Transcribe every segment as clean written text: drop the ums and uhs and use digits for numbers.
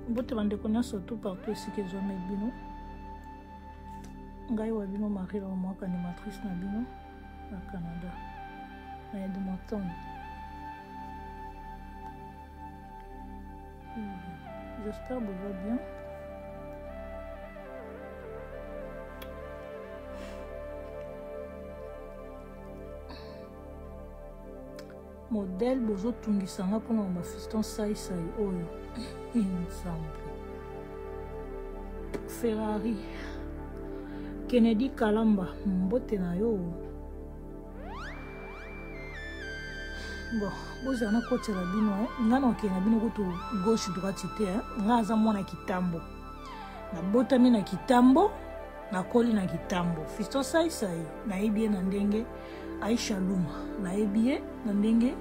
Mbote bandeko nyonso tout partout esika ezwami bino. Ngai wa bino Marie Laure Mwaka animatrice na bino na Canada na Edmonton. J'espère que vous bien. Modèle bozotungisa nga mpona ba fiston saisai oyo nzambe Ferrari Kennedy Kalamba mbote na yo bon bozala nakotela bino eh. nga na okende na bino kutu gauche droite te eh. nga aza mwana kitambo nabotami na kitambo nakoli na kitambo fiston saisai nayebi ye na ndenge aisha luma nayebi ye na ndenge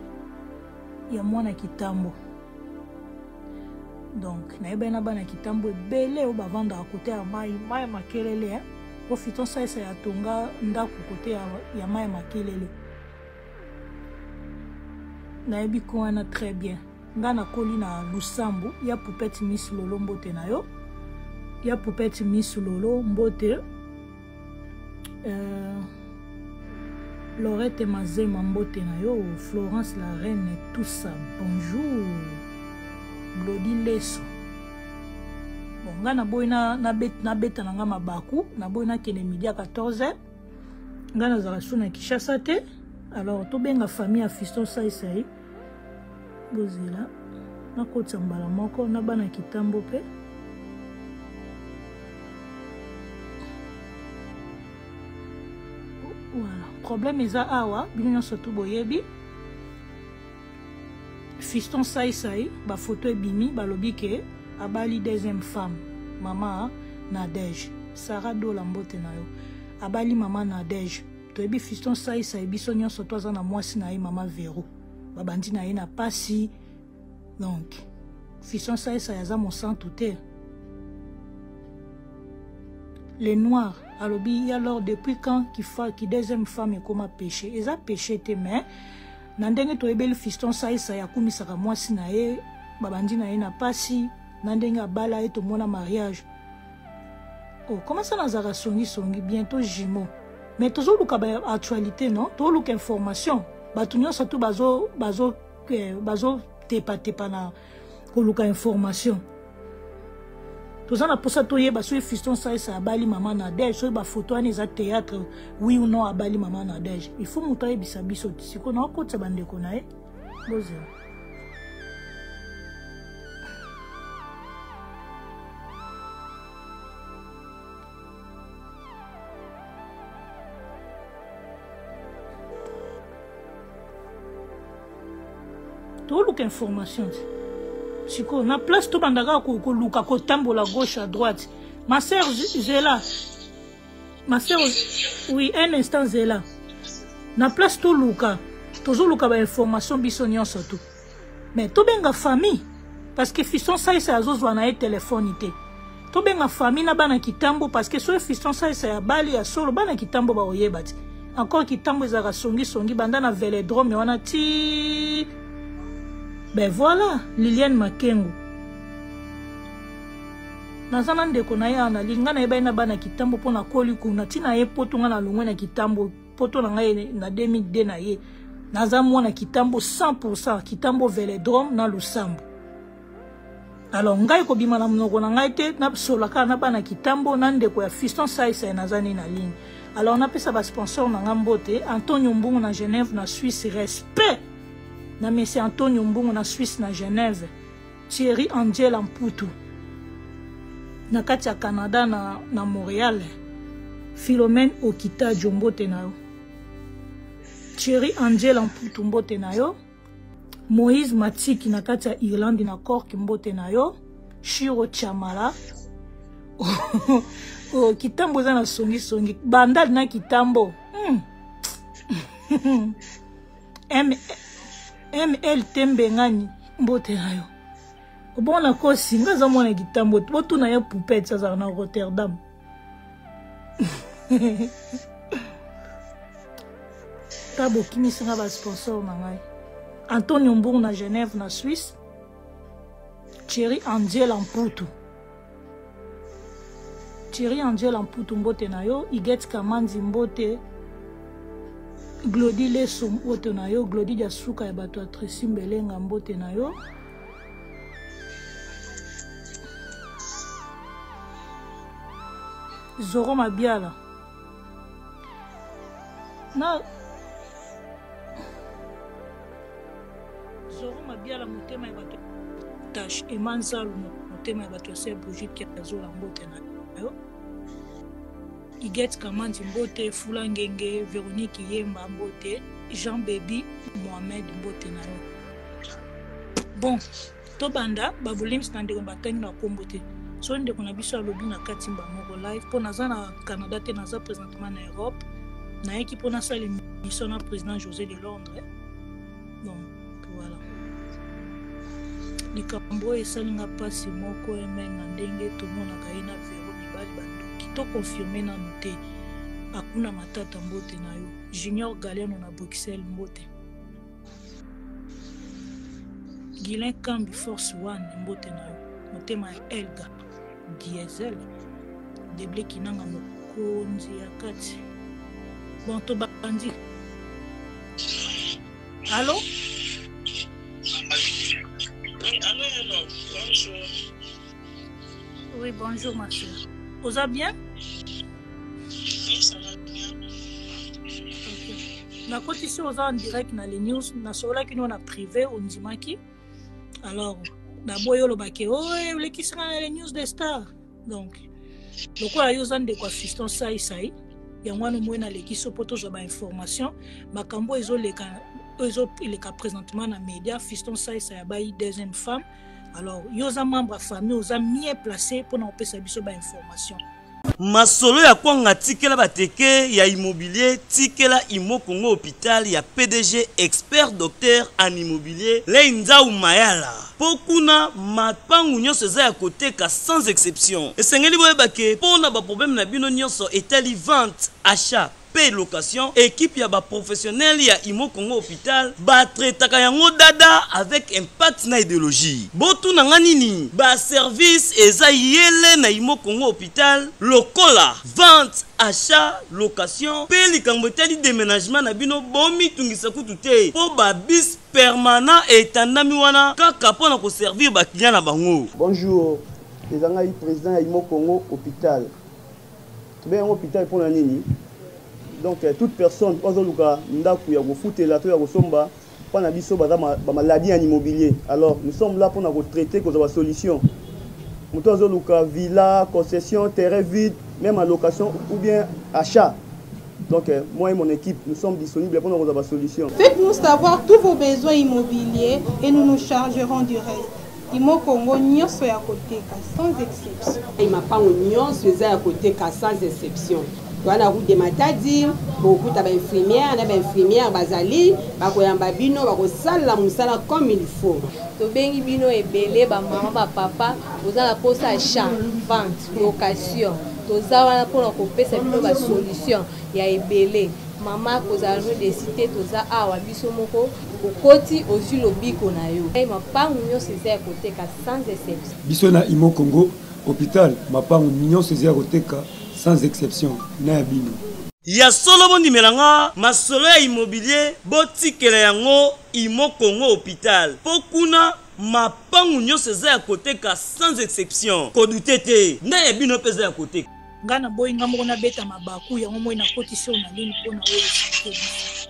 ya mwana kitambo donc nayebani na bana kitambo ebele oyo bavandaka kote ya mai mai ya makelele eh? po fiston saisai atonga ndako kote ya, ya mai ya makelele nayebi ko wana très bien nga nakoli na lusambo ya poupette miss lolo mbote na yo ya poupette miss lolo mbote euh, Lorette Mazema mbote na yo Florence la reine tout ça bonjour Glody Leso bon nga naboyi nabeta na nga mabaku naboyi nakende midi ya 14 nga nazala su na Kinshasa te alors tobenga famille ya Fiston Saisai bozela nakotisa mbala moko na bana kitambo mpe voilà problème eza awa bino nyonso tu boyebi fiston saisai bafoto ebimi balobi ke abali deuxième femme mama nadege sara dola mbote na yo abali mama nadege toyebi fiston saisai biso nyonso to aza na mwasi na ye mama vero babandi na ye na pasi donc fiston saisai aza mosantu te le noir alobi ye alors depuis quand ki, ki deuxième femme ekoma péché eza péché te mais na ndenge toyebeli fiston saisai akumisaka mwasi na ye babandi na ye na pasi na ndenge abala ye tomona mariage oh, comment ça nazalaka songisongi bientôt jumeau mais tozoluka baactualité non toluka information bato nyonso tu bazo bazo eh, bazo tepatepa na koluka information toza na mposa toyeba soki fiston saisa abali mama nadege soki bafoto wana eza théâtre oui ou non abali mama nadege il faut moto ayebisa biso sikoyo naokotisa bandeko na ye bozela toluka information te sikoyo na place tobanda kaka koluka kotambola gauche à droite ma sœur zela ma sœur oui un instant zela na place toluka tozoluka bainformation biso nyonso tu mais tobenga famille parce que fiston saisa azozwa na ye telefone te tobenga famille na bana kitambo parce que soki fiston saisa ya bali ya solo bana kitambo bakoyeba te encore kitambo ezalaka songisongi banda na veledrome wana ti ben voilà liliane makengo naza na ndeko na ye awa nalinga nayebani na bana kitambo mpo nakoli kuna ntina ye poto nga nalongwe na kitambo poto na ngai na 2002 na ye naza mwana kitambo 100% kitambo veledrome na lusambo alors ngai kobima na monoko na ngai te nasola kaka na bana kitambo na ndeko ya fiston saisai naza nini na ligne alors napesa basponsor na ngai mbote antonio mbungu na genève na suisse respect na monsieur antonio mbungu na suisse na genève thierry angela mputu na kati ya canada na, na montréal philomène okitajo mbote na yo thierry angela mputu mbote na yo Moïse Matiki na kati ya Irlande na Cork mbote na yo Shiro Chamala oh, kitambo eza na songi songi bandal na kitambo hmm. M MLT Mbengani mbote na yo obongo na kosi nga aza mwana kitambo botuna ye poupette azalaka na Rotterdam ta bokimisi nga basponsor na ngai antonio mbourg na genève na suisse Thierry Angela Mputu. Thierry Angela Mputu mbote na yo, Iget Kamanzi mbote. Glody Leso mbote na yo, Glody Diasuka ya bato ya Tracy Mbelenga mbote na yo. Zoro Mabiala. Na Zoro Mabiala motema ya bato tache Emma Nzalu motema ya bato ya Sœur Brigitte Kiazola mbote na yo. Iget Kamanzi mbote, Fula Ngenge, Veronique Yemba mbote, Jean Baby Mohamed mbote na yo. Bon, tobanda babolimbisi na ndeko batangi na kombo te. So ndeko na biso alobi na kati mba moko live mpo naza na Canada te, naza présentement na Europe. Nayaki mpo nasala émission na président José de Londres. Donc voilà. Likambo oyo esali nga mpasi moko eme na ndenge tomonaka ye na Vero mibali bandoki. To confirme nanu te. Akuna Matata mbote na yo. Junior Galiano na Bruxelles mbote. Guilain Kambi Force One mbote na yo. Motema ya Elga Diesel Deble Kinanga mokonzi ya kati. Bon tobandi. Allô? Oui, allô, allô, bonjour. Oui, bonjour ma soeur. Oza bien? Oui, ça va bien. Ok. Nakotisi oza en direct na les news, nasololaki no na privé ondimaki. Alors, naboyi olobaki oye oh, olekisi nga na les news des stars. Donc, lokola yo oza ndeko ya fiston sai sai, yango wana omoi nalekisi yo mpo tozwa bainformation makambo oyo ezoleka oyo ezoleka présentement na média. Fiston sai sai abayi deuxième femme. Alors yo oza membre ya famille, oza mieux placé mpona kopesa biso bainformation. Masolo ya kwanga tikela bateke ya immobilier, tikela Imo Congo Hopital ya PDG expert docteur en immobilier Ley Nzau Mayala, po kuna mapangu nyonso eza ya koteka sans exception. Esengeli boyeba ke po na ba problème na bino nyonso etali vente, achat pe location, equipe ya ba professionnels ya Imo Congo Hopital ba traitaka yango dada avec impact na ideologie. Botuna nga nini? Ba services eza yele na Imo Congo Hopital lokola vente, achat, location pe likambo etali demenagement na bino bomitungisa kutu te po ba bus permanent etandami wana kaka po na ko servir ba clients na bango. Bonjour, eza ngai president ya Imo Congo Hopital. Tobengi yango hôpital pona nini? Donc toute personne oyo azoluka ndako ya kofutela to ya kosomba, mpa na biso baza ba maladie en immobilier. Alors nous sommes là pona ko traiter, kozwa ba solution. Moto azoluka villa, concession, terrain vide, même en location ou bien achat. Donc moi et mon équipe, nous sommes disponibles pour nous avoir solution. Faites-nous savoir tous vos besoins immobiliers et nous nous chargerons du reste. Imo Congo nyonso ya koteka sans exception. Mapango nyonso eza ya koteka sans exception. Toza na route de Matadi, bokokuta ba infirmière na ba infirmière bazali, bakoyamba bino, bakosala mosala comme il faut. Tobengi bino ebele ba mama ba papa, boza na posa achat, vente, location. Toza wana mpona kopesa bino ba solution ya ebele. Mama kozala no desite, toza awa biso moko, okoti ozwi lobiko na yo. Mapangu nyonso eza ya koteka sans exception. Biso na Imo Congo Hopital, mapangu nyonso eza ya koteka sans exception na ya bino. Ya solo bondimela nga masolo ya immobilier botikela yango Imo Congo Hopital po kuna mapangu nyonso eza ya koteka sans exception kodute te nde ya bino pe eza ya koteka. Nga na boyi nga moko nabeta mabaku yango moi nakotisi oyo na lini mpo na oyo explike biso.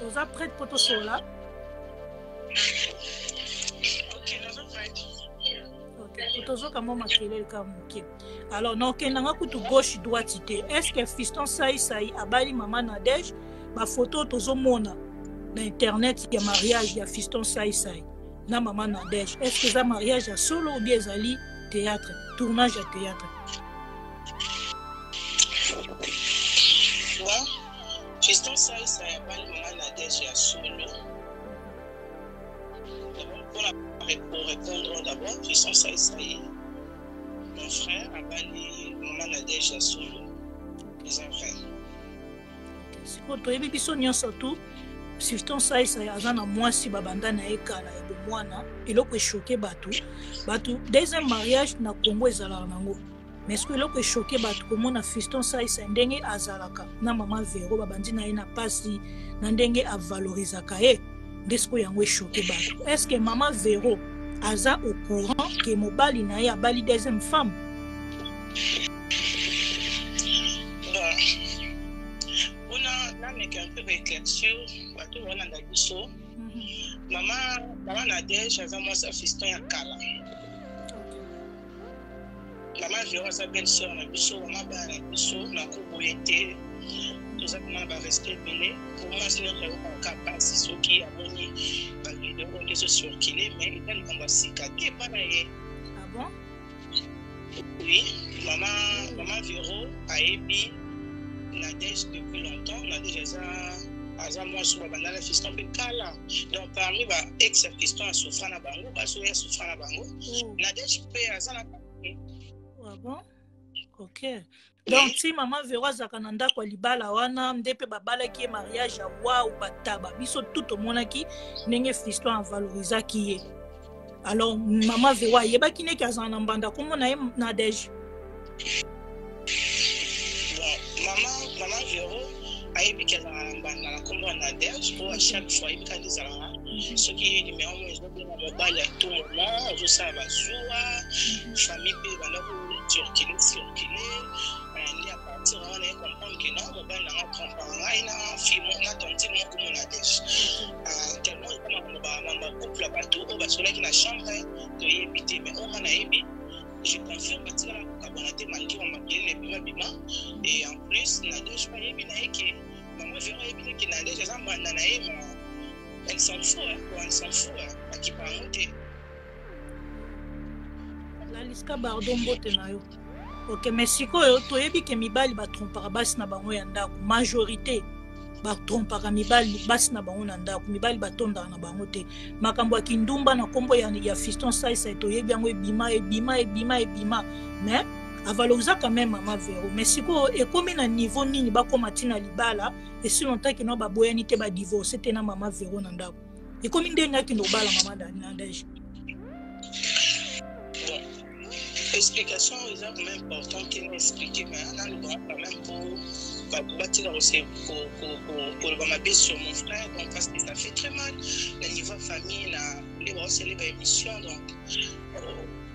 Oza prête mpo tosolola? Ok, tozoka mwa makelele kaka moke. Alors nakokenda nga kutu gauche droite te. Est ce que fiston sai sai abali mama Nadège? Ba photo tozomona na internet ya mariage ya fiston sai sai na mama Nadège, est ce que eza mariage ya solo ou bien ezali théâtre, tournage ya théâtre? Bon, fiston sai sai abali mama Nadège ya solo. Pour répondre d'abord, fiston sai sai mon frère abali mama Nadège ya solo, eza vrai. Sikoyo toyebi biso nyonso tu Fiston Saisai aza na mwasi babanda na ye kala ya bomwana. Eloko echoke bato, bato deuxième mariage na Congo ezalaka nango, mais soki eloko echoke bato komona Fiston Saisai ndenge azalaka na mama Vero, babandi na ye na pasi na ndenge avalorisaka ye, nde sikoyo yango echoke bato. Est ce que mama Vero aza au courant ke mobali na ye abali deuxième femme? Bon, mpona nameka un peu baéclaircir bato balanda biso, mama Nadege aza mwasi ya Fiston ya kala. Mama Vero aza belle sœur na biso, mama bana na biso. Nakoboye te, toza vraiment na barespect ebele po mwasi nyonso ayokaka mpasi soki amoni bavideo oyo nde ezocircule, mais eza likambo ya sika te epa na ye. Ah bon? Oui, mama Vero ayebi Nadege depuis longtemps. Nadege aza mwasi oyo babanda na Fiston mpe kala. Donc parmi ba ex ya Fiston asufra na bango, basoya asufra na bango. Nadege mpe aza na Ah bon? Ok, donc ti mama Vero azalaka na ndako ya libala wana nde mpe babalaki ye, mariage ya wau, bataba biso tu tomonaki ndenge Fiston avalorisaki ye. Alors mama Vero ayebaki neke azala na mbanda kombo na ye Nadege? Bon, mama Vero ayebi ke azalaka na mbanda na nkombo ya Nadege, po à chaque fois ayebi kaka ezalaka soki ye numero mo ezobenga mobali, à tout moment ozosala bazuwa, famille mpe ebanda kocircule circule. Nde à partir wana ye comprendre ke non, mobali nanga trompaka ngai na fille, na tantine moko mo Nadege. Tellement eza makambo bamamba couple ya bato oyo basolaki na chambre, toyebi te, mais oyo nga nayebi, je confirme, batikala kokabwana te malgré bamakelele ebima bima. Et en plus Nadege mpe ayebi na ye ke mama Vero ayebi te ke Nadege aza mbanda na ye, ma elle s'en fout, hein, elle s'en fout, akipa yango te. Laliska Bardo, mbote na yo. Ok, mais sikoyo toyebi ke mibali batrompaka basi na bango ya ndako. Majorité batrompaka mibali basi na bango na ndako. Mibali batondaka na bango te. Makambo ya kindumba na nkombo ya Fiston Saisai, toyebi yango, ebima ebima ebima ebima, mais avalorisaka quand même mama Vero. Mais sikoyo ekomi na niveau nini bakóma ntina libala esi longtemps kino baboyani te, badivorce te na mama Vero na ndako? Ekomi ndenge akende kobala mama Nadege? Bon, explication eza vraiment important te na expliquer, mais naloba quand même po bato batika koloba mabe sur mon frère, donc parce que ça fait très mal na niveau ya famille na nde baosali baémission. Donc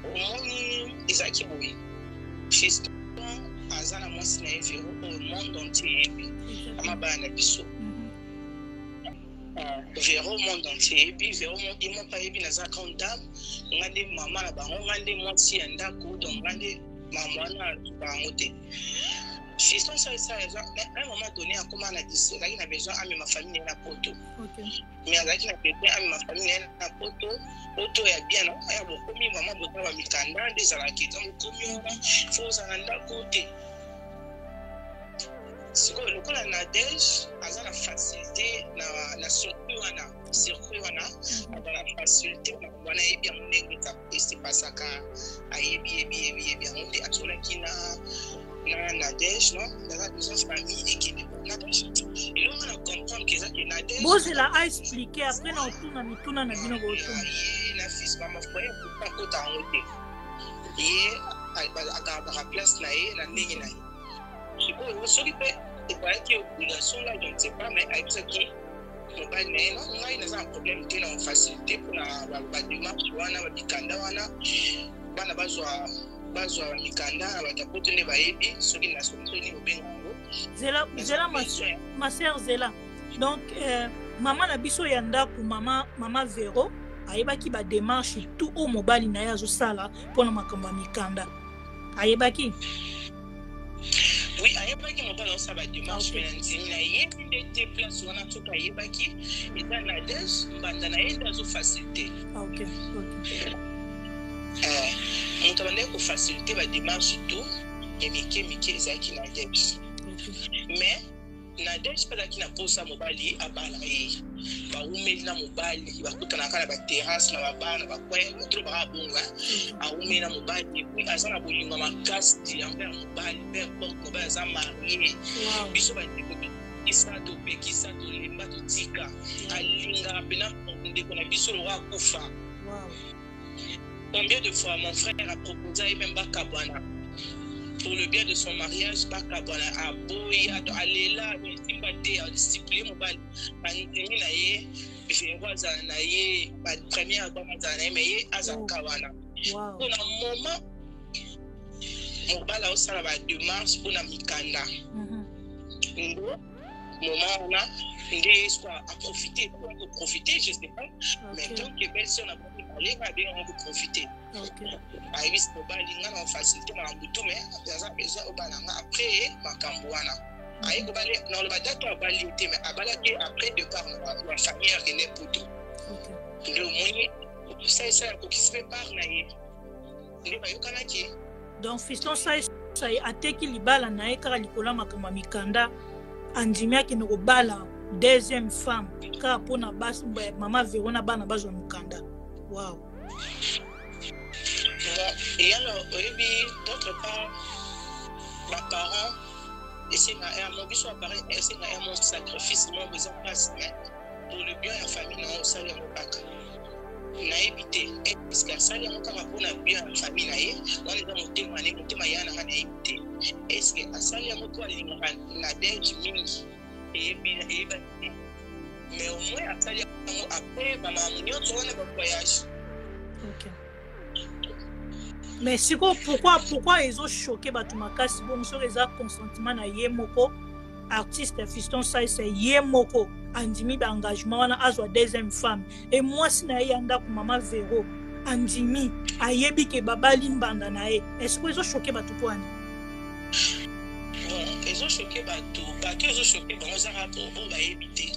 omoni, ezalaki boye: Fiston aza na mwasi na ye Vero oyo monde entier yebi, mama bana na biso. Vero, monde entier yebi Vero, ye moko ayebi naza grande dame, nga nde mama na bango, nga nde mwasi ya ndako, donc nga nde mama wana azuka yango te. Fiston Saisai aza un moment donné akóma na azalaki na besoin amema famille na ye na poto, mais azalaki na besoin amema famille na ye na poto, poto ya bien na ya bokomi mama boza bamikanda nde ezalaki ntango okomi wana, fo ozala na ndako te. Sikoyo lokola Nadege aza na facilité na circuit wana, aza na facilité wana, ayebi yango ndenge esepasaka, ayebi yebi yebi yebi yango nde azolaki na Nadege: non, naza besoin famille ekende. Nadege, elongo na comprendre ke eza ke Nadege Bozela aexplike, après na otuna mituna na bino botuna. Ye na fils mama foyer akota yango te, ye agardaka place na ye na ndenge na ye. Sikoyo soki mpe ezalaki obligation là, je ne sais pas, mais ayebisaki mobali na ye: non, ngai naza na problème te na facilité mpona badémarche wana, bamikanda wana, bana bazwa mikanda na bato ya poto nde bayebi soki na solution nini obenga yango. Zela, zela, ma sœur, zela. Donc mama na biso ya ndako, mama Vero ayebaki badémarche tout oyo mobali na ye azosala mpona makambo ya mikanda, ayebaki? Oui, ayebaki mobali azosala badémarche, mais na ndimi nayebi nde te place wana soki ayebaki eza Nadege mbanda na ye nde azofacilité. Ok. Moto abandaki kofacilité badémarche tout ya mike mike ezalaki Nadege, mais Nadege mpe azalaki na posa mobali abala ye. Bawumeli na mobali, bakutanaka na baterrasse, na babar, na bacoin, moto baka bonga. Awumeli na mobali et puis aza na bolingo makasi envers mobali, peu importe mobali aza marie. Biso bandeko Topekisa, topekisa, tolemba, totika. Alingaka mpena ndeko na biso lokola akufa. Combien de fois mon frère a proposé ye même bakabwana pour le bien de son mariage, bakabwana, aboyi, alela, esimba te, adiscipline mobali, bandimi na ye Vero azala na ye, bapremière dame azala na ye, mais ye azalaka wana mpona moment mobali aosala badémarche mpona mikanda. Ndo moment wana nde ye soit aprofite, koprofite, je sais pas, mais tant que belle sœur na bango mibale, nga abengango koprofite, ayebisi mobali: nga na facilité makambo tu, mais aza besoin obala nga. Après makambo wana, aye kobali, naloba date oyo abali ye te, mais abalaki après départ na famille, akende Poto. Nde omoni saisai akokisi mpe part na ye nde bayokanaki. Donc Fiston Saisai ateki libala na ye kaka likolo ya makambo ya mikanda. Andimi akende kobala deuxième femme kaka mpona mama Vero na bana bazwa mokanda. Wow. Bon, et alors oyebi, d'autre part, baparent esenga mo biso, baparent esenga ya mo sacrifice moko, eza mpasi, mais pour le bien ya famille na yo osali yango kaka. Nayebi te est-ce asali yango kaka mpona bien ya famille na ye. Wana eza motema na ye, motema ya nanga. Nayebi te est-ce asali yango mpo alingaka Nadege mingi, eyebani te, mais au moins asali yango après bamakambo nyonso wana, bavoyage. Okay. Mais sikoyo pourquoi ezochoquer bato makasi bongo, soki eza consentement na ye moko, artiste Fiston Saise ye moko andimi baengagement wana, azwa deuxième femme e mwasi na ye ya ndako mama Vero andimi, ayebi ke babali mbanda na ye? Est-ce que ezochoquer bato mpo ani? Bon, ezochoquer bato, bato ezochoquer bango ezaka oyo bayebi te.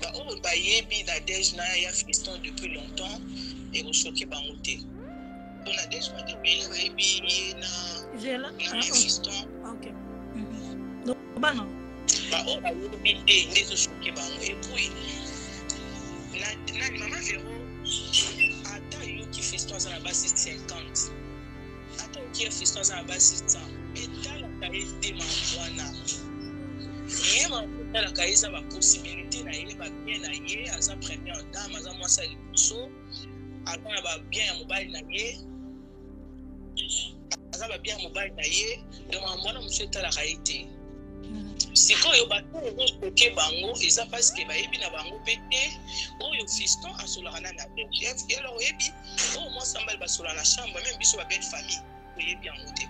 Baoyo bayebi Nadege na ya Fiston depuis longtemps, ekochoquer bango te, mpo Nadege bato ebele bayebi ye na Fiston. Bana baoyo bayebi te nde ezochoquer bango. Et puis nani, mama Vero, ata yoki Fiston aza na basi 50, ata oki ya Fiston aza na basi 100, etalaka ye te. Makambo wana ye makambo etalaka ye eza bapossibilité na ye, babien na ye. Aza première dame, aza mwasi ya liboso, aza na babien ya mobali na ye, aza babien ya mobali na ye. Donc makambo wana mosusu etalaka ye te. Sikoyo bato oyo ezochoquer bango eza parce que bayebi na bango mpe te oyo Fiston asolaka na Nadege. Alors oyebi oyo mwasi ambali basola na chambre, même biso babelle famille oyebi yango te.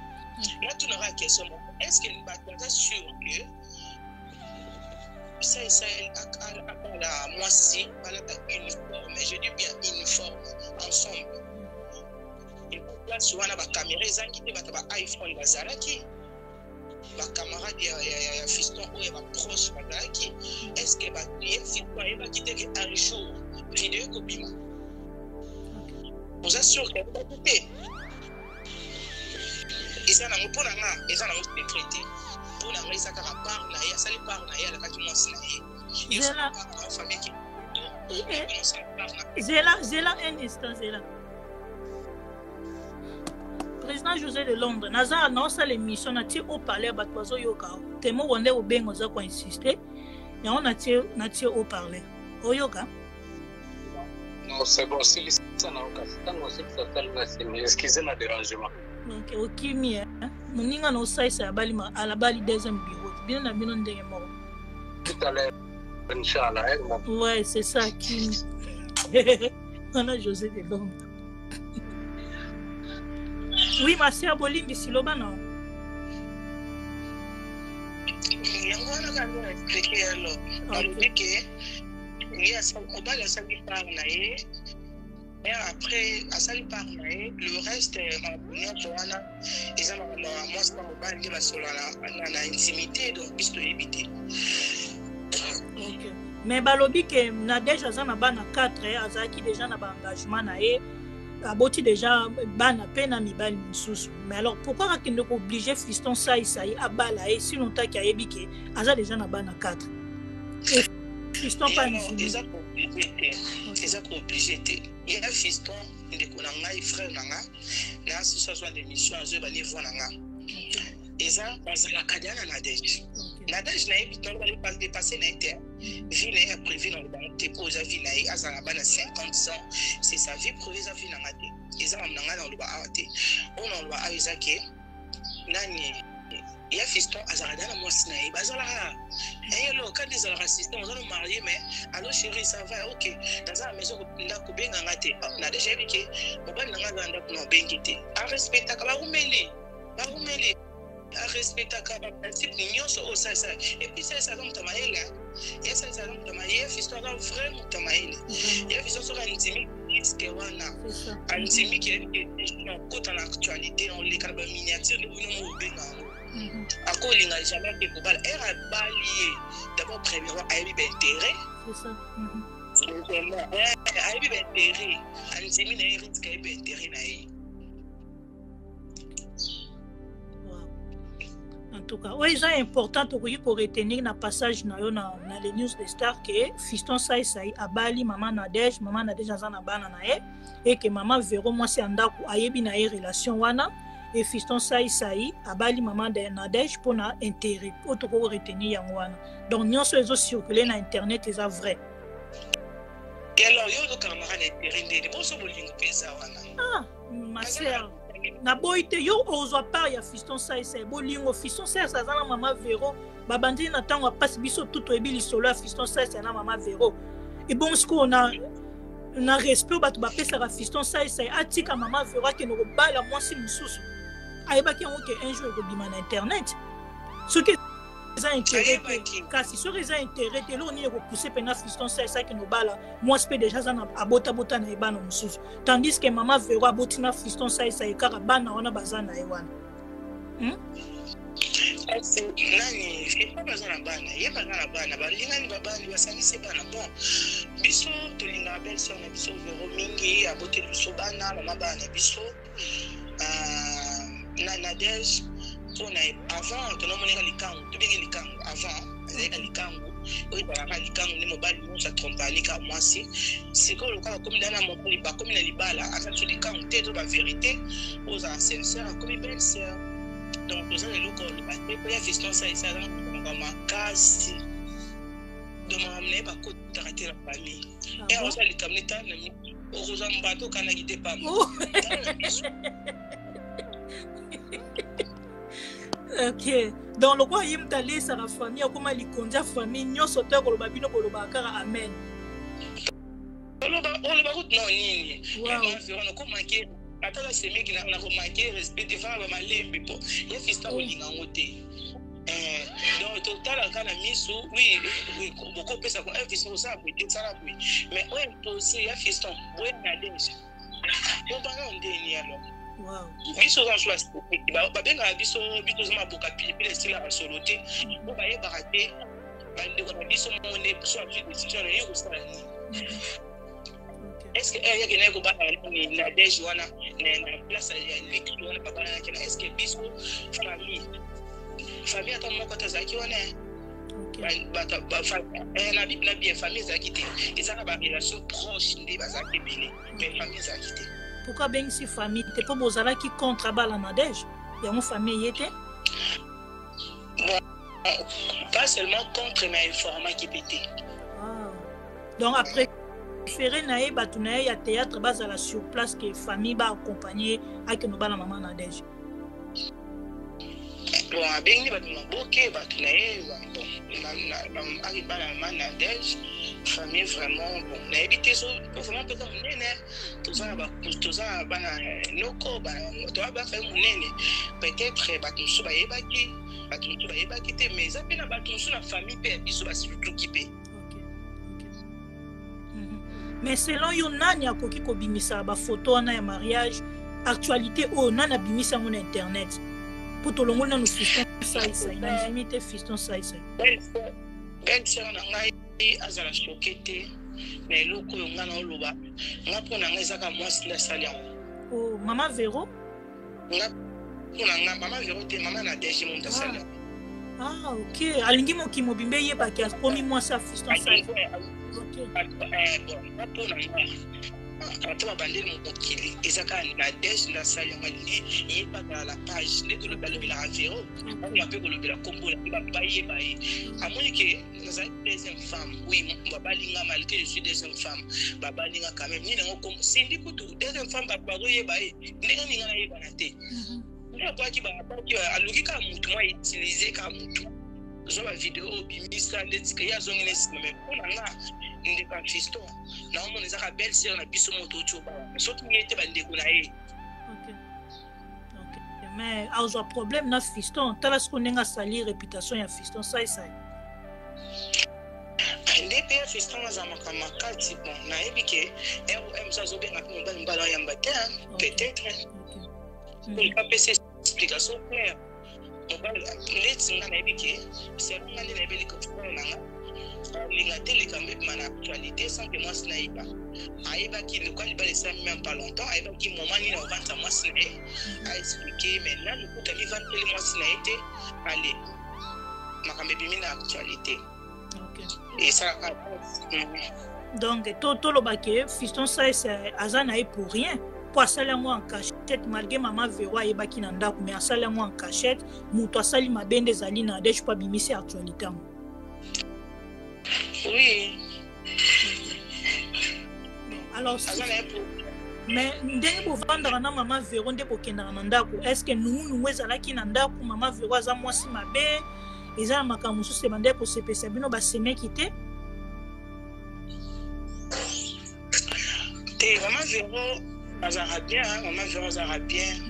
Natunaka question moko: est ce que bato baza sûr que Saisai abala mwasi, balata uniforme, je dis bien uniforme, ensemble? Place wana bacaméra ezangi te, bato ba iPhone bazalaki, bacamarade ya Fiston oyo ya baproche bazalaki. Est ce que ye Fiston ayebaki te ke un jour video ekobima? Oza sûr ke ayebaki te? Eza nango mpo na nga, eza nango secret te. Mpo na nga eza kaka part na ye, asali part na ye, alakaki mwasi na ye. Famille. Zela, zela un instant, zela. Président José de Londres, naza naosala émission, natie haut-parleur, bato bazoyoka te. Moko nde obenga, oza koinsiste yango, natie haut-parleur, oyoka. Non, c'est bon, silisa na okasi ntango osilisa talinga nsima. Excusez na dérangement. Donc okimi moninga na osalisa alabali deuxième bureau, bino na bino ndenge moko. Tout à l'heure, inchallah. Ouais, c'est ça, kimi wana José de Londres. Oui, ma sœur, bolimbisi, loba na. Yango wana kaka nde na expliquer. Alors alobi ke ye mobali asali part na ye, et après asali part na ye, le reste, makambo nyonso wana eza makambo ya mwasi na mobali nde basola na intimité, donc biso toyebi te. Okay. Mais balobi ke Nadege aza na bana 4, azalaki déjà na baengagement na ye, aboti déjà bana mpe na mibali mosusu. Mais alors pourquoi akende koobliger Fiston Saisai abala ye, sinon taki ayebi ke aza déjà na bana 4? Fiston pa Eza koobliger te, eza koobliger te. Ya Fiston, ndeko na ngai, frère na nga, na susu azwa l'émission, azoyeba niveau na nga, eza bazalaka dia na Nadege. Nadege nayebi naloba dépassé na ye te, vie na ye ya privé na lobango te, mpo eza vie na ye, azala bana 50 ans, c'est sa vie privée, eza vie na nga te, eza mamu na ngai na loba awa te. Oyo na loba awa eza ke nani ya fiston azalaka da na mwasi na ye, bazalaka eyelo kadi ezalaka système, oza no marie mais allo chéri, ça va, ok, naza na maison, ndako, benga nga te. Nadege ayebi ke mobali na nga aza na ndako na obengi te, arespectaka barumeli barumeli, arespectaka baprincipe nyonso oyo salisa. Et puis salisa aza moto ya mayele, ye salisa aza moto ya mayele, fiston aza vrai moto ya mayele. Ye fiston soki andimi risque wana, andimi ke akota na actualité, oleka na baminiature nde bino mo obenga yango, akolinga jamais ke kobala ere abali ye. D'abord, premièrement, ayebi baintérêt, ayebi baintérêt, andimi na ye risque, ayebi baintérêt na ye. En tout cas, oyo eza important, tokoki koretenir na passage na yo na les news de star ke fiston Saisai abali mama Nadege, mama Nadege aza na bana na ye, e ke mama Vero mwasi ya ndako ayebi na ye relation wana, e fiston Saisai abali mama Nadege mpona intérêt. Oyo tokoki koretenir yango wana. Donc nyonso ezocircule na internet eza vrai. Et alors yo ozokangamaka na intérêt ndeni boso bolingo mpe eza wana? Ah, ma sœur, naboyi te, yo ozwa part ya fiston Saisai. Bolingo fiston Saisai aza na mama Vero, babandeli na ntango ya mpasi. Biso tu toyebi lisolo ya fiston Saisai na mama Vero. Ebongo sikoyo na respect oyo bato bapesaka fiston Saisai, atika mama Vero akende kobala mwasi mosusu, ayebaki yango ke un jour ekobima na internet? Soki eza intérêt te, kasi soki eza intérêt te, eloko nini ekopousse mpena fiston Saisai akende kobala mwasi mpe deja aza na abotabota na ye bana mosusu, tandis que mama Vero aboti na fiston Saisai kaka bana wana baza na ye wana, Nani fiston baza na bana, ye baza na bana, balingani, babali, basangisi bana. Bon, biso tolingaka belle sœur na biso Vero mingi, aboteli biso bana, mama bana na biso na Nadege. Mpona avant tonamoneka likangu, tobenge likangu, avant azalika likangu oyo ezalaka likangu nde mobali nyonso atrompani kaka mwasi. Sikoyo lokola akomi dana mobali, bakomi na libala, aza biso likangu te, to bavérité oyo ozala sincère, akomi belle sœur. Donc toza na eloko oloba te mpo ya fiston Saisa aza na makambo makasi, donc makambo na ye bakotaka te na famille. E oza likambo neta na okozwa mbato okanaki te pamba. Ok, donc lokola ye moto alesaka famille, akoma likonzi ya famille nyonso to ya koloba, bino bolobaka kaka amen. Oloba kutu nao nini okomake ata na semeki na komake respect te, fana bamalembe mpo ye fiston kolinga yango te. Donc totalaka na misu, oui, bokopesa fiston kosala boye te, sala boye, mais oyo impose ya fiston boye na deja obanga ndeni. Alors biso oza mosu babengaka biso, biso oza maboka pilipili esilaka solo te, po bayebaka te bandeko na biso moko nde biso azwi décision na ye kosala nini. Est ce que ere yake naye kobala nini Nadege wana na place ya luxe wana babalanaki na, est ce que biso famille ata moko te azalaki wana? Na na bien famille ezalaki te, ezaka barelation proche nde bazalaki ebele, mais famille ezalaki te. Pourquoi abengisi famille te? Mpo bozalaki contre abala Nadege, yango famille ye te? Bon, pas seulement contre, mais informaki mpe te. Ah. Donc après préféré na ye bato na ye ya théâtre bazala sur place ke famille baaccompagne akende obala mama Nadege. Bon, abengi bato maboke, bato na ye, bon, akibala mama Nadege, famille vraiment, bon, nayebi te so vraiment mpenza monene. Toza na bana noko, toza bafamille monene, peut-être bato mosusu bayebaki, bato mosusu bayebaki te, mais eza mpe na bato mosusu na famille mpe ya biso basulutuki mpe. Mais selon yo, nani akoki kobimisa bafoto wana ya mariage, actualité oyo? Nani abimisi yango na internet? Mpo tolongoli nanu fiston Saisai, nandimi te fiston Saisai. Belle sœur na ngai azala choqué te na eloko oyo ngai naoloba. Nga mpo na ngai ezaka mwasi nde asali yango. Oh, mama Vero? Nga mpo na nga mama Vero te, mama Nadege moto asali yango. Ah, ok, alingi mokili mobimba eyebaki akomi mwasi ya fiston Sai. Bon, nga mpo na nga Ata babandeli mokili, eza kaka Nadege nde asali yango. Alingi ye mpe azala la page nde balobelaka Vero, bakoka mpe kolobela nkombo na ye, bato bayeba ye. Amoni ke nazali deuxième femme. Oui, babalinga malgré je suis deuxième femme, babalinga quand même. Nini yango kombo Sindi kutu deuxième femme, bato bazoyeba ye ndenge ninga nayebana te. Nde akwaki baabaki, aluki kaka motu mwa utilize kaka motu, zwa bavideo obimisa ndeti ye azongi na nsima. Me mpo na nga, ndeko ya fiston, naomona ezaka belle sœur na biso, moto oti obala, soki ye te, bandeko na ye. Mais azwa problème na fiston. Tala siko ndenge asali réputation ya fiston saisai. Nde mpe ya fiston aza makambo makati. Bon, nayebi ke rom so azobenga mpe mobali, mobali ayamba te. Peut-être apesa explication claire. Mobali neti nga, nayebi ke selon nga nde nayebi likambo na nga, alinga te likambo ebima na actualité sans que mwasi nayeba. Ayebaki loka libala esali même pas longtemps, ayebaki moment nini akovandisa mwasi na ye, aexpliquer. Mais nanu kuta mivandeli mwasi na ye te, ale makambo ebimi na actualité, esalaka. Donc toloba ke fiston sais aza na ye pour rien, mpo asali yango en cachette, malgré mama Vero ayebaki na ndako, mais asali yango en cachette. Moto asali mabe nde ezali na Nadege, mpo abimisi actualité yango. Oui. Alors, mais ndenge bovandaka na mama Vero, nde bokendaka na ndako, est ce que nungunungu ezalaki na ndako? Mama Vero aza mwasi mabe? Eza na makambo mosusu ebandaki kosepesa bino basemeki te? Te, mama Vero azalaka bien. Mama Vero azalaka bien,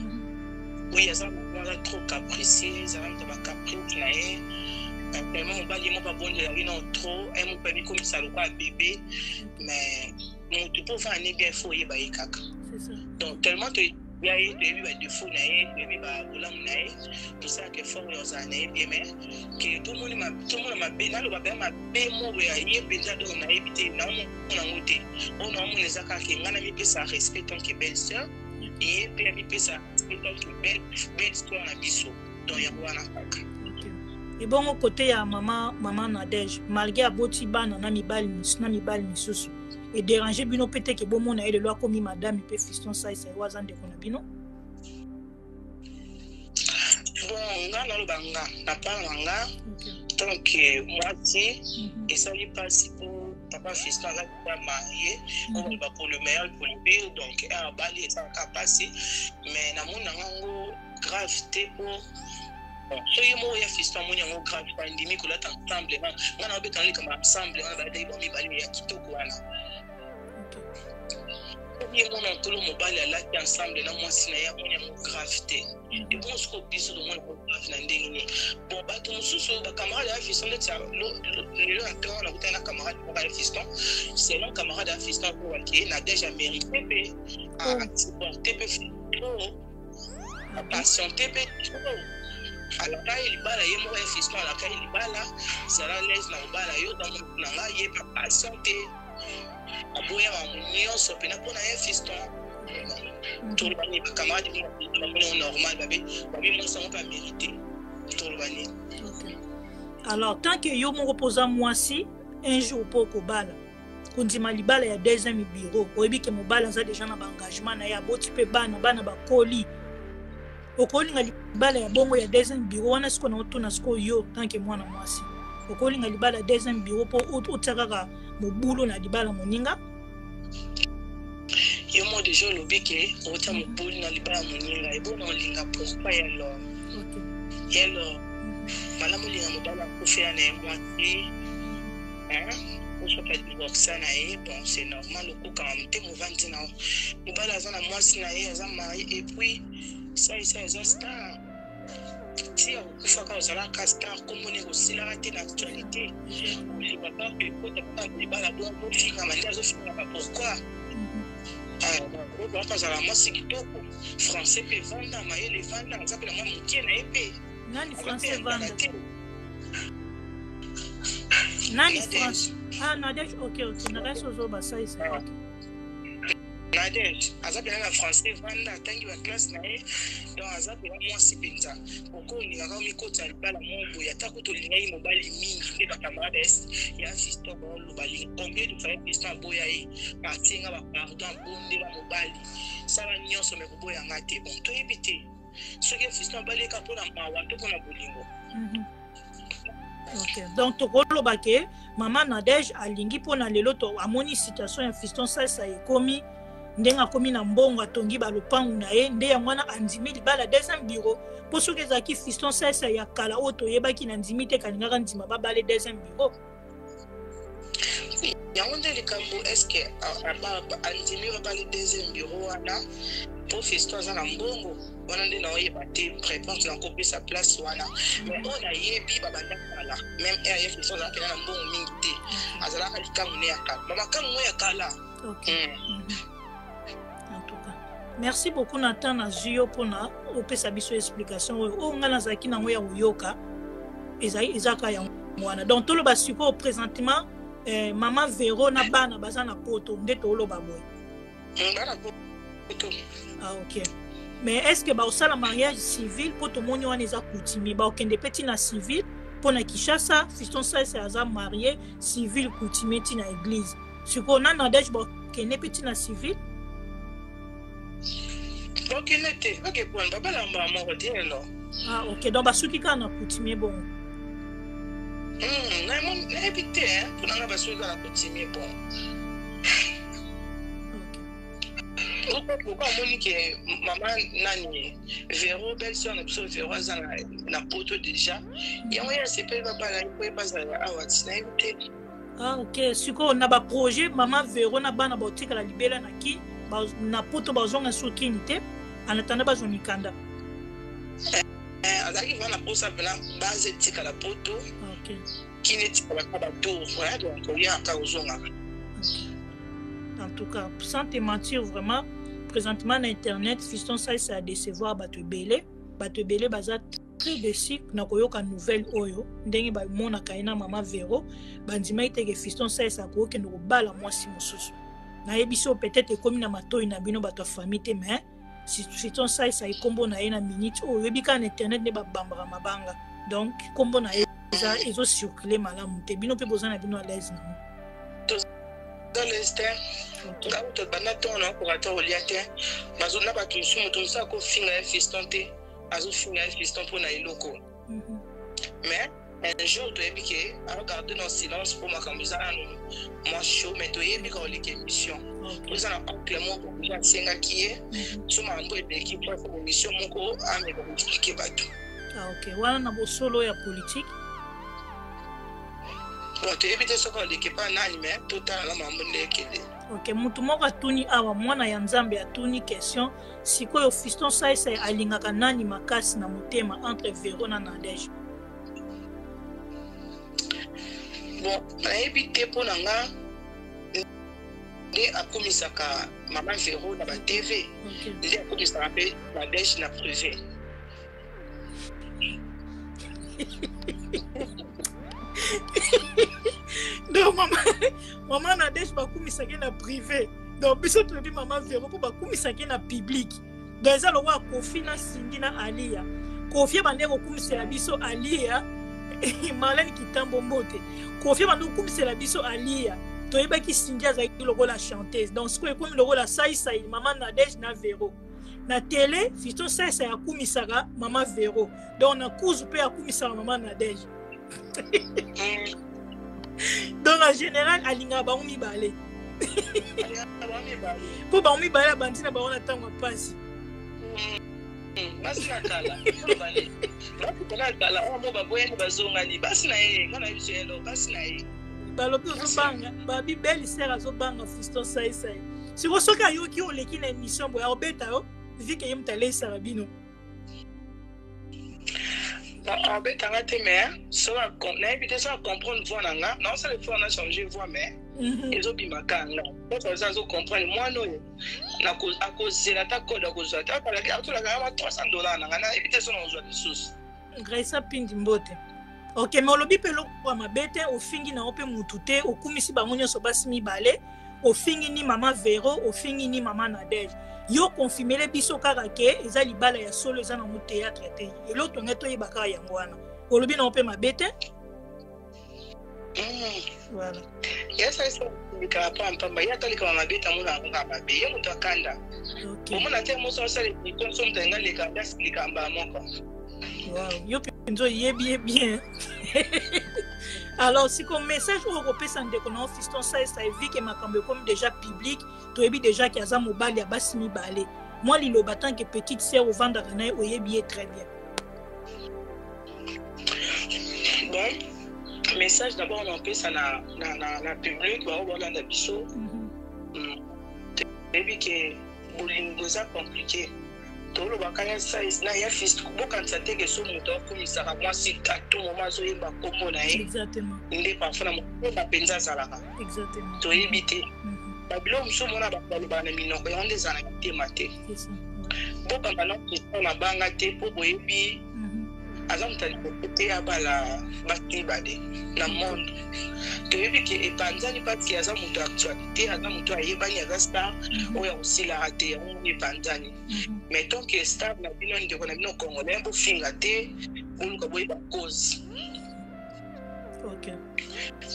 oui. Aza aza trop capricieux, ezala moto bacaprice na ye tellement. Mobali ye moko abondelaki non trop, ye moko amikomisa lokola bébé. Mais motu mpo ofanda ne bien, faut oyeba ye kaka. Donc tellement toya ye, toyebi badéfaut na ye, toyebi babolamu na ye, tosalaka effort oyo ozala na ye bien. Mais ke tomona mabe, naloba mpenza mabe moko ya ye mpenza, donc nayebi te, naomona yango te. Oyo naomona eza kaka ke ngai namipesa respect tant que belle sœur, ye mpe amipesa respect tant que belle sœur na biso. Donc yango wana kaka. Ebongo kote ya mama Nadege, malgré aboti bana na mibali misusu, edérange bino mpe te ke bomona ye lelo akomi madame mpe fiston saisa oyo aza ndeko na bino? Bon, nga naloba, nga na part na nga tant que mwasi, esali mpasi mpo papa fiston aza déjà marié. Oyo baloba pour le meilleur, pour le pire. Donc abali, esalaka mpasi, mais namoni na ngango grave te, mpo soki moko ya fiston amoni yango grave, bandimi kolata ensemble. Nga na obetana likambo ensemble wana, balataki bango mibale ya kitoko wana. Ye mona nkolo mobali alati ensemble na mwasi na ye, amoni yango grave te. Ebongo sikoyo biso tomona yango grave na ndenge nini? Bon, bato mosusu, bacamarade ya fiston, ndeti lelo na ntongo nakutani na camarade moko ya fiston. Selon camarade ya fiston, akobake Nadege amérité mpe asupporte mpe trop, apatiente mpe trop, alaka ye libala. Ye moko ya fiston alaka ye libala, zala lese na kobala yo dango na ngai. Ye mpe apatiente, aboya makambo nyonso mpena mpona ye fiston. Toloba nini? Bacamarade bamoni yango normal, babi mwasi yango mpe amérité. Toloba nini? Alors, tant que yo moko mpo oza mwasi, un jour mpo okobala, kondima libala ya deuxième bureau, oyebi ke mobali aza déjà na baengagement na ye, aboti mpe bana, bana bakoli, okolinga libala ya bongo ya deuxième bureau wana? Sikoyo na otuna sikoyo yo, tant que mwana mwasi, okolinga libala ya deuxième bureau mpo otia kaka mobulu na libala moninga? Yo mo déjà olobi ke otia mobulu na libala moninga. Ebona olinga pourquoi? Ya alors, ya alors, malamu olinga mobali akufela na ye mwasi, osoki adivorsa na ye. Bon, c'est normal, okokanga motema, ovandi na mobali aza na mwasi na ye, aza marié. Et puis salisa eza star ti akokufaka, ozalaka star, komoni ekosilaka te na actualité. Olingaka ekota kaka libala bongo, ofingama nde azofingama. Pourquoi? Ozalaka, azala mwasi kitoko, français mpe evanda, mayele evanda, aza mpe na mwa mokie na ye mpe. Nani français evanda? Nani français? Ah, Nadege. Ok, nakasi ozoba salisa. Ok. Nadège aza mpenza na français vanda atangi baklasse na ye donc aza mpenza mwasi mpenza oko olingaka omikotisa libala moko boye ata kutu olingaki mobali mingi nde bacamarade ya fiston baoloba combien de fois fiston aboya ye asenga bapardon abondela mobali sala nyonso me koboya nga te bon toyebi te soki fiston abaleka mpo na mawa to mpo na bolingo. Okay. Donc tokoloba ke mama Nadège alingi mpo na lelo to amoni situation ya fiston salsa ekomi ndenge akomi na mbongo, atongi balopangu na ye, nde yango wana andimi libala deuxième bureau. Mpo soki ezalaki fiston salsa ya kala oyo toyebaki, na ndimi te kalingaka ndima babale deuxième bureau. Yango nde likambo, est-ce andimi babale deuxième bureau wana mpo fiston aza na mbongo wana? Nde naoyeba te réponse nakopesa place wana. Mais oyo nayebi, babanda kala, même r fiston azalaka pena na mbongo mingi te, azalaka likambo ne ya kala, bamakambo mo ya kala. Okay. En tout cas, merci beaucoup na temps nazwi yo mpona opesa biso explication oyo oyo ngai nazalaki nango ya koyoka. Ezaka yango wana. Donc toloba sikoyo présentement, mama Vero na bana baza na poto, nde toloba boye? Bana poto. Ah, ok. Mais est ce que baosala mariage civil? Mpo tomoni wana eza coutumier, baokende mpe ntina civil? Mpo na Kinshasa, fiston Salsa aza marié civil coutumier ntina église. Sikoyo na Nadege bakende mpe ntina civil? Bakende te, bakepona babala mbala moko te elo. Ah, ok. Donc basuki kaka na coutumier bongo? Nayebi te, mpona nga basuki kaka na coutumier. Bon, pourquoi omoni ke mama nani, Vero, belle sœur na biso Vero, aza na poto déjà, yango ye asepeli babala ye po ye bazala awa ti, nayebi te. Ah, ok. Sikoyo na baprojet, mama Vero na bana baotikala libela na ki na poto, bazonga so kini te en attendant bazwa mikanda? Azalaki vraiment na posa mpena base etikala poto, kini etikala ka batour, donc oyaka ozongaka. En tout cas, sans te mentir, vraiment, présentement na internet, fiston Salsa a décevoir bato ebele. Bato ebele baza très déçu na koyoka nouvelle oyo, ndenge bamonaka ye na mama Vero. Bandimaki teke fiston Salsa akokende kobala mwasi mosusu. Nayebi so peut-être ekomi na matoi na bino bato ya famille te, mais fiston Salsa, ekombo na ye na minute oyo, oyebi kaka na internet nde babambaka mabanga, donc kombo na ye ezocircule malamu te. Bino mpe boza na bino à l'aise nango? L'aise te. Nga kutu banda ntongo nakokoka te kolia te. Na bato mosusu, moto mosusu akofinga ye fiston te, azofinga ye fiston mpo na eloko. Mais un jour toyebi ke agarde na silence mpo makambo eza nanu mwa chaud, mais toyebi ka koleka émission. Toza na oncle moko deja asengaki ye so makambo eleki mpo asala émission moko, ameka koexpliquer bato. Ah, ok. Wana na bosolo ya politique. Bon, toyebi te soki aleki epa nani, mais totala na makambo nde ekende. Ok. Motu moko atuni awa, mwana ya Nzambe atuni question: sikoyo fiston Saisai alingaka nani makasi na motema entre Vero na Nadege? Bon, nayebi te. Mpo na nga, nde akomisaka mama Vero na batv, nde akomisaka mpe Nadege na privé. Donc mama Nadege bakumisaki na privé, donc biso tolobi mama Vero mpo bakumisaki na public. Donc eza lokola Kofi na Cindy na Alia. Kofi abandeki kokumisela biso Alia. Marlene Kitambo, mbote. Kofi abandi kokumisela biso Alia, toyebaki Cindy azalaki lokola chanteuse. Donc sikoyo ekomi lokola Saisai, mama Nadege na Vero. Na tele, fiston Saisai akumisaka mama Vero, donc na kuzu mpe akumisaka mama Nadege. Donc en général alingaka bango mibale, mpo bango mibale abandi na bango na ntango ya mpasi. Basi na kala, basi na kala oyo mo baboyani, bazongani, basi na ye, nga na biso yelo, basi na ye. Balobi ozobanga, babi belle sœur azobanga fiston Saisai. Siko soki ayoki oleki na émission boye, akobeta yo, vu que ye moto aleisaka bino. Abetanga te, mais so nayebi te so acomprendre voix na nga. Naosala effort na changer voix, mais ezobima kaka nga. Oyo aza azocomprendre mwana oyo, akozela ata code, akozwa te, atolaka nga 300 $ na nga, nayebi te so nakozwa lisusu. Graisa Pindi, mbote. Ok, mais olobi mpe eloko ya mabe te, ofingi nango mpe mutu te, okumisi bango nyonso basi mibale. Ofingi ni mama Vero, ofingi ni mama Nadège. Yo confirmele biso kaka ke eza libala ya solo, eza nango théâtre te. Eloko tonge toyeba kaka yango wana. Olobi nango mpe mabe te. Voilà. Ya salisa likaka pamba pamba, ye ata likama mabe te, amonaka kaka mabe. Ye moto akanda omona te, moso asala émission, so moto alinga leka nde asilika mbala moko. Wow, yo mpenza oyebi ye bien. Alors siko message oyo okopesa ndeko na yo Fiston Saisa, evi ke makambo ekomi déjà public, toyebi déjà ke aza mobali ya basi mibale. Mwa liloba tant que petite sœur, ovandaka na ye, oyebi ye très bien. Bon, message d'abord napesa na public bao bolanda biso. Toyebi ke bolingo eza compliqué. Tolobaka ya size na ya fils, bokanisa te ke so moto akomisaka mwasi, à tout moment azoyemba nkombo na ye. Nde parfois na motema mpenza azalaka, toyebi te. Babiloko mosusu omona bato balobaka na minoko, yango nde ezala na mitema te. Bokanga na question na banga te, mpo boyebi aza moto ya liboso te abala basi mibale na monde. Toyebi ke epanzani parce que aza moto ya actualité, aza moto ayebani, aza star oyo akosilaka te. Yango moni epanzani. Mais tant que star na bino, ndeko na bino congolais, bofinga te, boluka boyeba cause.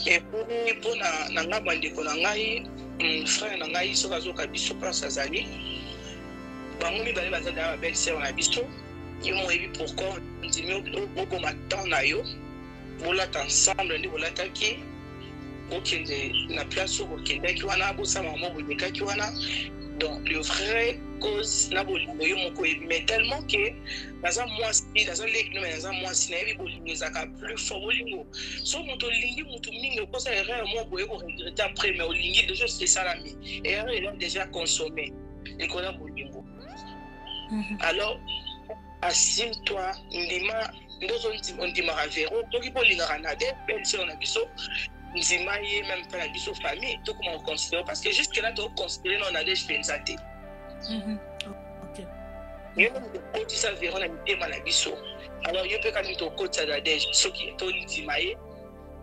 Et puis mpo na ngai, bandeko na ngai, frère na ngai, soki azoka biso place azali, bango mibale baza deya babelle sœur na biso. Yo moyebi pourquoi ondimi oboma temps na yo, bolata ensemble nde bolataki, bokende na place oyo bokendaki wana, bosala mamo bolekaki wana. Donc le vrai cause na bolingo, yo moko oyebi. Mais tellement ke naza mwasi, naza leki no, mais naza mwasi, nayebi bolingo ezalaka plus fort. Bolingo, so moto olingi motu mingi, okosala erreur moko boye, koregretter après. Mais olingi déjà, esalami, erreur eza déjà consommé likolo ya bolingo. Alors assume toi, ndima nde ondimaka Vero. Soki mpo olingaka Nade, belle sœur na biso, ndima ye même mpe na biso famille tokoma koconsidérer, parce que jusque là tokoconsidérer no Nadege mpenza te. Yo nde moto okotisa Vero na mitema na biso, alors yo mpe kaka moto okotisa Nadege. Soki tondima ye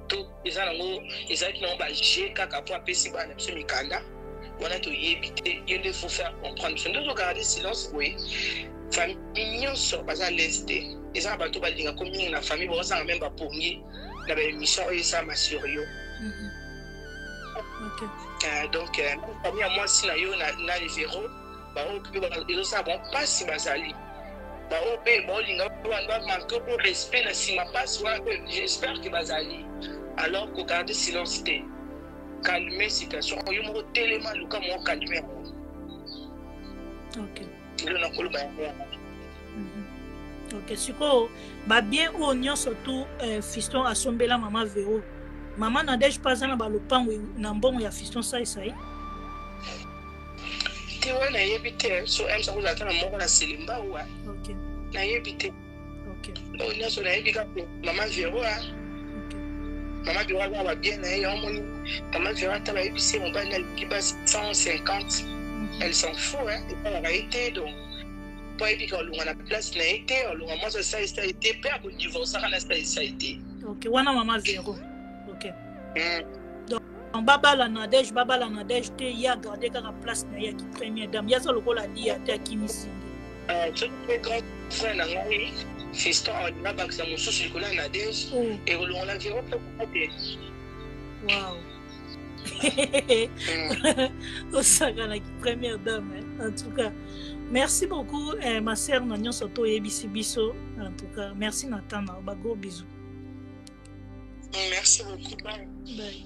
to eza nango, ezalaki nango baje kaka mpo apesi bana na biso mikanda wana, toyebi te. Ye nde faut faire comprendre biso. Nde ozogarde silence boye, famille nyonso baza lese te. Eza na bato balingako mingi na famille, baozanga meme bapongi na baémission oyo esalama sur yo. Donc famille ya mwasi na yo na Vero, baoyo mpe ezosala bango mpasi, bazali baoyo mpe baolinga bamanke mpo respect na nsima mpasi wana mpe, j'espère ke bazali. Alors kogarde silence te, calme situation oyo moko, telema, luka moko calme yango. Lelo nakoloba yango wana. Ok, sikoyo babien oyo nyonso tu Fiston asombela mama Vero, mama Nadege mpe aza na balopango na mbongo ya Fiston Saisai? Te, wana nayebi te. So m akozala ata na moko na Selemba wa, nayebi te. Oyo nyonso nayebi kaka mama Vero. A mama Vero aza babien na ye. Yango moni mama Vero, ata bayebisi ye mobali nalingi basi 150, elle s'en fout, esalaka ye te. Donc po ayebi ka olonga na place na ye te, olonga mwasi asalisa ye te, mpe akodivorcaka na asalisa ye te. Ok, wana mama Vero, ok. Donc babala Nadege, babala Nadege te, ye agarde kaka place na ye ya ki première dame. Ye aza lokola lia te, akimisi. Soki mpe grand frère na ngai Fiston alinga bakisa mosusu likolo ya Nadege, ekolongola Vero mpe koka te. Wow, osakanaki première dame, hein? En tout cas merci beaucoup, eh, ma sœur, na nyonso to oyebisi biso. En tout cas merci na temps na ba gros bisous. Merci beaucoup, bye. Bye.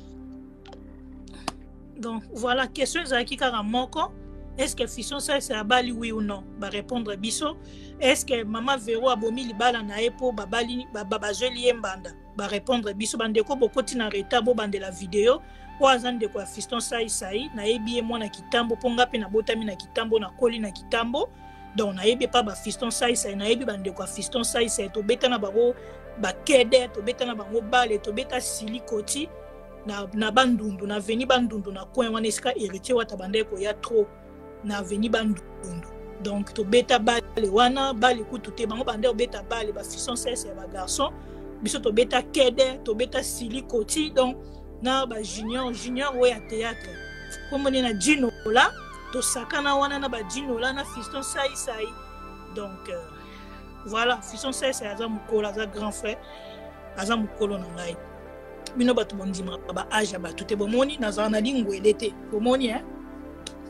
Donc voilà, question ezalaki kaka moko: est ce que Fiston Saisa abali, oui ou non? Barépondre biso. Est ce que mama Vero abomi libala na ye mpo babali bazweli ye mbanda? Barépondre biso. Bandeko bokoti na retard, bobandela video. Oyo aza ndeko ya Fiston Saisai, nayebi ye mwana Kitambo, mpo nga mpe nabotami na Kitambo, nakoli na Kitambo. Donc nayebi epa bafiston Saisai, nayebi bandeko ya Fiston Saisai. Tobeta na bango bakede, tobeta na bango bale, tobeta sili koti na Bandundu, na veni Bandundu, na coin wana esika Héritier Wata bandaki koya trop na veni Bandundu. Donc tobeta bale wana, bale kutu te, bango banda kobeta bale, bafiston Saisai ya bagarçon, biso tobeta kede, tobeta sili koti. Donc na bajunior, junior oyo ya théâtre. Kombo na Ginola, tosakana wana na ba Ginola na fiston sai sai. Donc voilà, fiston sai sai aza mukolo, aza grand frère, aza mukolo na ngai. Bino bato bondimaka ba age ya bato te, bomoni nazala na lingwele te, bomoni hein?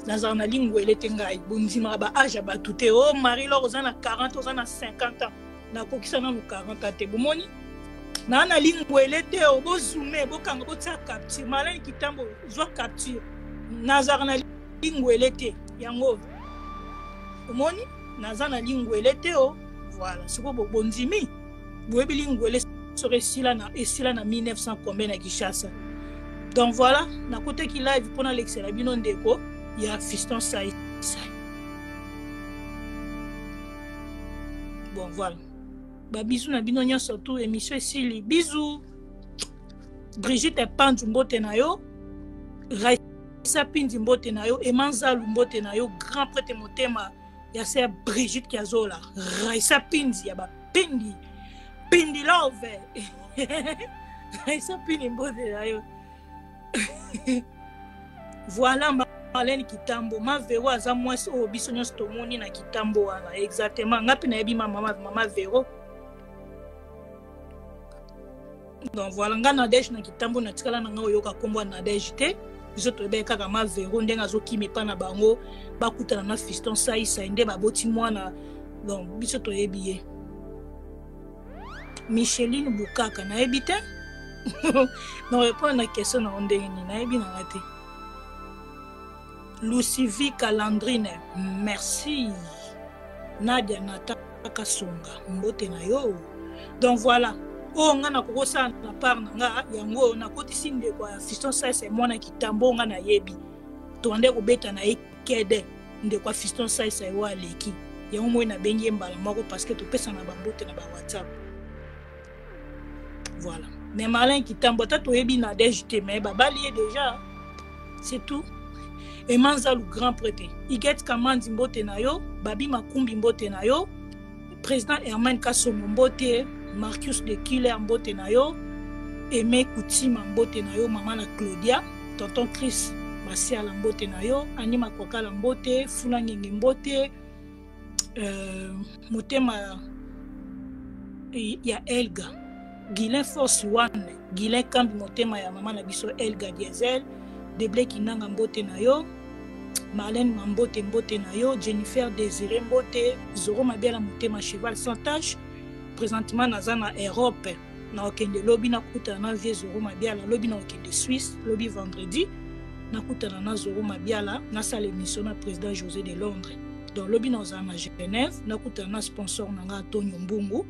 Nazala na lingwele te ngai, bondimaka ba age ya bato te. Oh Marie Laure oza na 40, oza na 50 ans, nakokisa nanu 40 ans te, bomoni naa na lingwele te. O bozume, bokanga, botia capture. Malin Kitambo, zwa capture. Nazalaka na lingwele te, yango omoni naza na lingwele te. O voilà, sikoyo bondimi, boyebi lingwele soki esila na esila na 1900 combien na Kinshasa. Donc voilà, nakotaki live mpona alekisela bino ndeko ya fiston sai sai. Bon voilà, babizu na bino nyonso tu, émission esili. Bizu Brigitte Epanzu, mbote na yo. Raisa Pindi, mbote na yo. Emanzalu, mbote na yo. Grand prêtre motema ya ser Brigitte Kiazola. Raisa Pindi ya bapindi Pindi love. Raisa Pindi, mbote na yo. Voilà, Marlène Kitambo, ma Vero aza mwasi oyo biso nyonso tomoni na Kitambo wana. Exactement, nga mpe nayebi ma mama, mama Vero. Donc voilà, nga Nadège na Kitambo natikala na nga oyoka kombo ya Nadège te. Biso toyebaki kaka ma Vero ndenge azokima epa na bango, bakutana na fiston saisai nde baboti mwana. Donc biso toyebi ye. Micheline Bukaka nayebi te. Na répondre na question na yo ndenge nini, nayebi na nga te. Lucivi Calandrine, merci. Nadia Nataka Songa, mbote na yo. Donc voilà, oyo nga nakokosala na part na nga yango, nakotisi ndeko ya fiston saise mwana Kitambo nga nayebi, tobande kobeta na ye kede. Ndeko ya fiston saise oyo aleki yango moi nabengi ye mbala moko parce que topesana bambote na ba WhatsApp. Voilà, mais Marlin Kitambo ata toyebi Nadège te, mais babali ye déjà, c'est tout. Emanzalu grand prêtre Iget Kamandi, mbote na yo. Babi Makumbi, mbote na yo. Président Herman Kasongo, mbote. Marcus de Killer, mbote na yo. Aimé Kutima, mbote na yo. Mama na Claudia, tonton Chris Masiala, mbote na yo. Ani Makwakala, mbote. Fula Ngenge, mbote. Motema ya Elga Guilin Force One, Guilin Kambi, motema ya mama na biso Elga Diesel Deble Kinanga, mbote na yo. Marlène Mambote, mbote na yo. Jennifer Désiré, mbote. Zoro Mabiala, motema cheval sans tache. Présentement naza na Europe, na okende lobi nakutana na vieux Zoro Mabiala, lobi na okende Suisse, lobi vendredi nakutana na Zoro Mabiala, nasala émission na président José de Londres. Donc lobi nazala na Genève, nakutana na sponsor na nga Antonio Mbungu.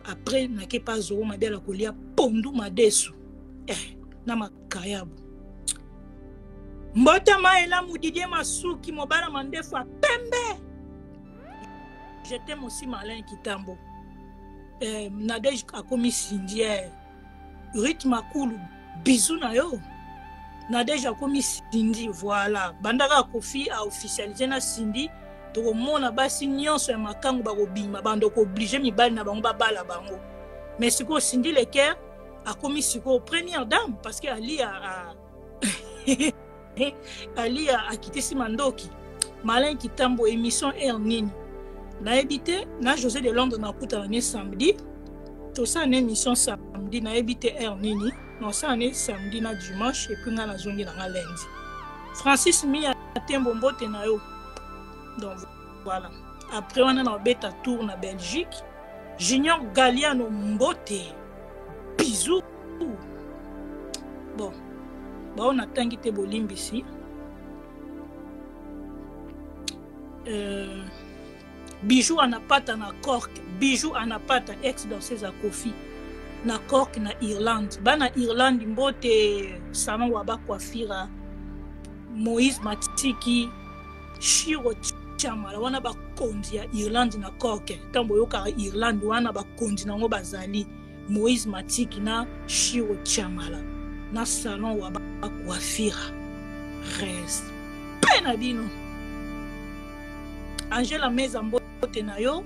Après nake pa Zoro Mabiala kolia pondu madesu na makayabu. Mbotama elamu Didier Masuki, mobala mandefu ya pembe. Je t'aime aussi Marlène Kitambo. Nadège akomi Cindy, Ruth Makulu, bisou na yo. Nadège akomi Cindy, voilà. Bandaka Kofi a officialisé na Cindy, tokomona basi nyonso ya makangu bakobima, bando ko obliger mibali na bango babala bango. Mais sikoyo Cindy Leker akomi sikoyo première dame parce que Ali a Ali akitisi mandoki. Malin Kitambo, émission air nini nayebi te. Na José de Londres nakutana ne samedi, tosala na émission samedi, nayebi te air nini, nasala ne samedi na dimanche, et puis nga nazongi na nga lundi. Francis Mia Tembo, mbote na yo. Donc voilà, après wana na obeta tour na Belgique. Junior Galliano, mbote, bisous. Bon, bao natangi te, bolimbisi. Bijou Anapata na Cork, Bijou Anapata ex danseuse ya Kofi na Cork na Irlande. Bana Irlande mbote. Salon wa bacoiffure Moïse Matiki, Shiro Chamala, wana bakonzi ya Irlande na Cork. Ntango boyokaka Irlande wana, bakonzi nango bazali Moïse Matiki na Shiro Chamala na salon wa bacoiffure. Respect na bino. Angela Meza, mbote na yo.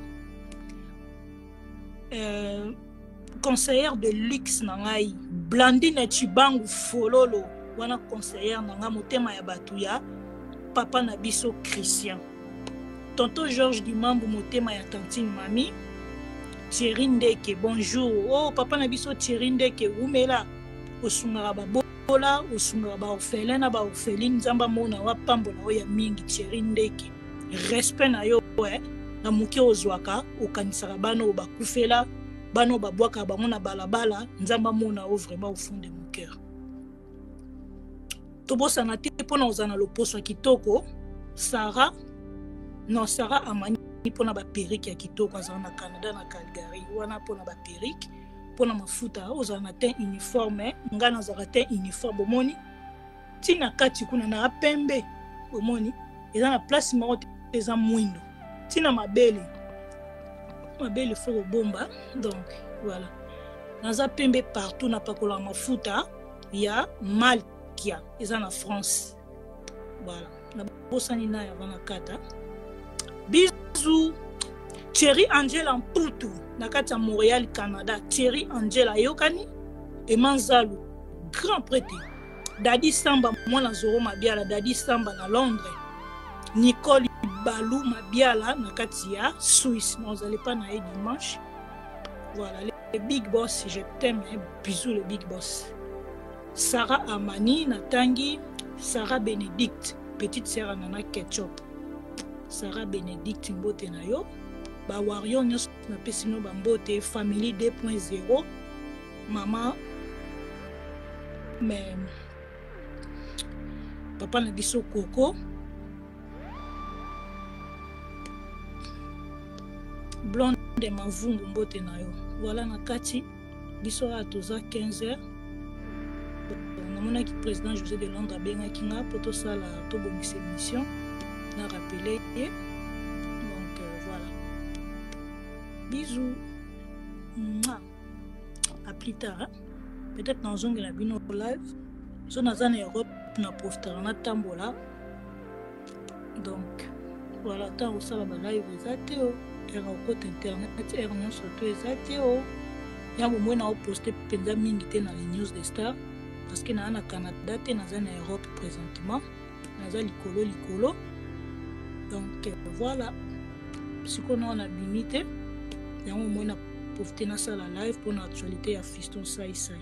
Conseillère de luxe na ngai Blandine Chibangu Fololo. Wana conseillère na nga motema ya bato ya papa na biso Christian. Tonton Georges Dimambu motema ya tantine Mami. Thierry Ndeke, bonjour. Oh, papa na biso Thierry Ndeke, wumela. Osungaka babola, osungaka ba orphelin na ba orpheline, Nzambe amona wa pambola oyo ya mingi Thierry Ndeke. Respect na yo eh. Na moke ozwaka, okanisaka bana oyo bakufela, bana oyo babwakaka bango na balabala, Nzambe amona yo vraiment au fond de mon cœur. Tobosana te mpo na kozala na loposo ya kitoko, Sarah, non Sarah Amani mpo na ba perruque ya kitoko, azala na Canada na Calgary, wana mpo na ba perruque, mpo na mafuta, ozala na teint uniforme, ngai nazalaka teint uniforme, bomoni ntina kati kuna na pembe, bomoni eza na place moko te eza mwindo, ntina mabele, mabele faut kobomba, donc voilà naza pembe partout, napakolaka mafuta ya Malkia eza na France, voilà nabosani naye avant nakata. Bisous Thierry Angela Mputu na kati ya Montréal Canada. Thierry Angela ayokani Emanzalu grand prêtre Dadi Samba mwana Zoro Mabiala, Dadi Samba na Londres, Nicole Balu Mabiala na kati ya Suisse. Nazali pa na ye dimanche. Voilà le big boss, je t'aime, bisous le big boss. Sarah Amani natangi, Sarah Benedict petite sœur Nana Ketchup. Sarah Benedict mbote na yo. Ba warrior nyonso napesi bino ba mbote, family 2.0 mama mais papa na biso Coco Blonde Mavungu mbote na yo. Voilà na kati biso awa toza 15 heures. Namonaki président José de Londres abengaki nga po tosala tobongisa émission na rappeler ye. Donc voilà. Bisous. Mouah. À plus tard. Hein? Peut-être nazongela bino live. So naza na Europe na profitaka na tambola. Donc voilà, tant osala ba live eza te o. Heure okota internet heure nyonso to eza te o. Ya bomoi na oposte mpenza mingi te na les news de star parce que naa na Canada te, naza na Europe présentement, naza likolo likolo. Donc voilà, sikoyo nao nabimi te, yango omoi na profite nasala live mpona actualité ya Fiston Sai Sai.